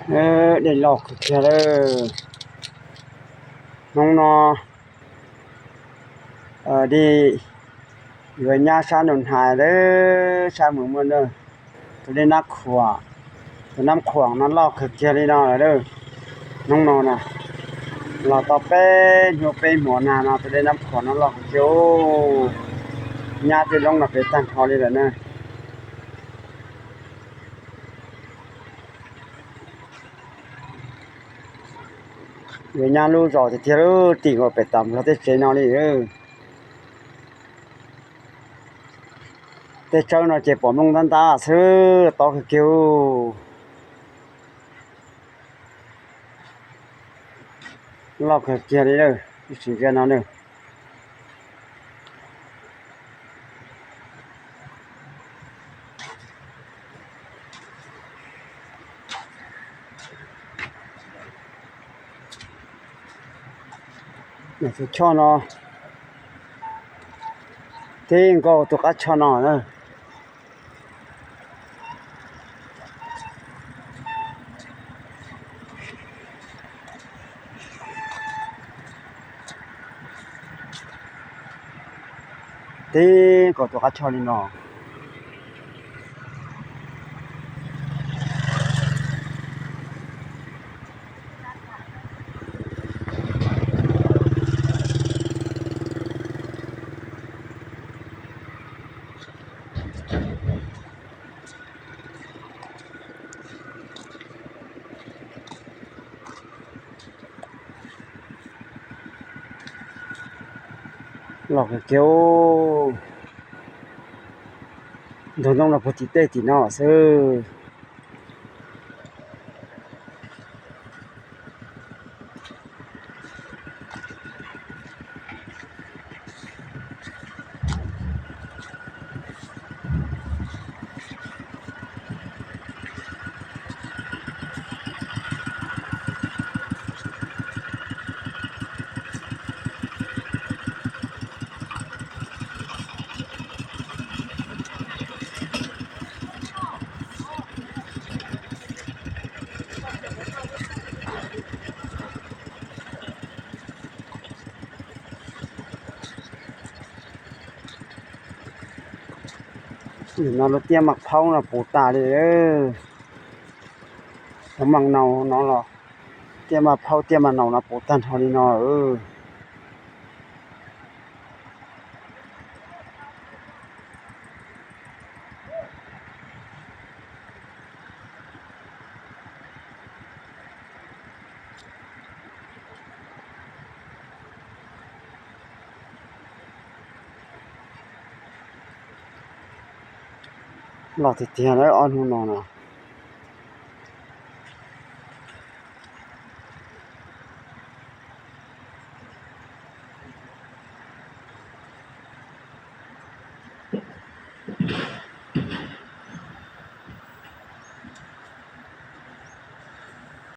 Dej loj kawg kiag lawm. Hnub no dej yuav nyab sab nus hais lawm, sab mus muaj na. Tus dej Nab Khuam, tus Nab Khuam no loj kawg kiag li no lawm. Hnub no na, los tau peb hnub peb hmo na no tus dej Nab Khuam no loj kawg kiag, nyab tej loob no pem tag nrho li lawm na. Yuav nyab lub zos tiag tiag lawm, tim nkaus pem tom Nplog tej tsev no li. Tej tsawb no ces pom nplooj ntab ntab xwb, tob kawg kiag. Loj kawg kiag li lawm, ib sim ntsia no na. Tus choj no, tib nkaus tus qab choj no na. Tib nkaus tus qab choj li no. Loj kawg kiag, ntug ntoo no puag tim tej tim no xwb. Nim no lub tiaj maj phaub no puv tas li. Lub maj naus no los, tiaj maj phaub tiaj maj naus no puv tag nrho li no. Loj tiag tiag lawm ob hnub no no.